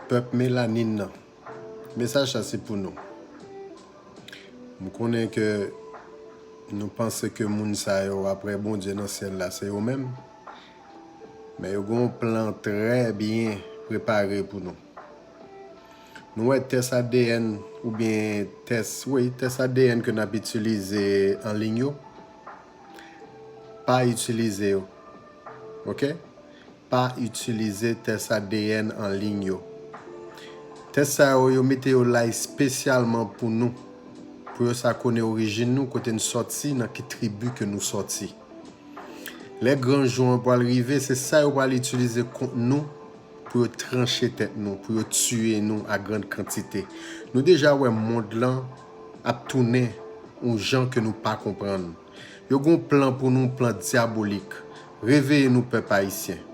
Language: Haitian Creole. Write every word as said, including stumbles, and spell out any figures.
Pèp melanin nan, mesaj sa se pou nou. M konnen ke nou panse ke moun sa yo, apre Bondye nan syèl la, se yo menm. Men yo gen yon plan trè byen prepare pou nou. Nou wè tès A D N oubyen tès, wi, tès A D N ke n ap itilize an liy yo, pa itilize yo. Oke? Pa itilize tès A D N an liy yo. Tès sa yo, yo mete yo la espesyalman pou nou, pou yo sa konnen orijin nou, kote n sòti, nan ki tribi ke nou sòti. Lè gran jou an pral rive, se sa yo pral itilize kont nou pou yo tranche tèt nou, pou yo tiye nou a grann kantite. Nou deja wè mond lan ap tounen yon jan ke nou pa konprann. Yo gen yon plan pou nou, plan dyabolik. Reveye nou, pèp ayisyen.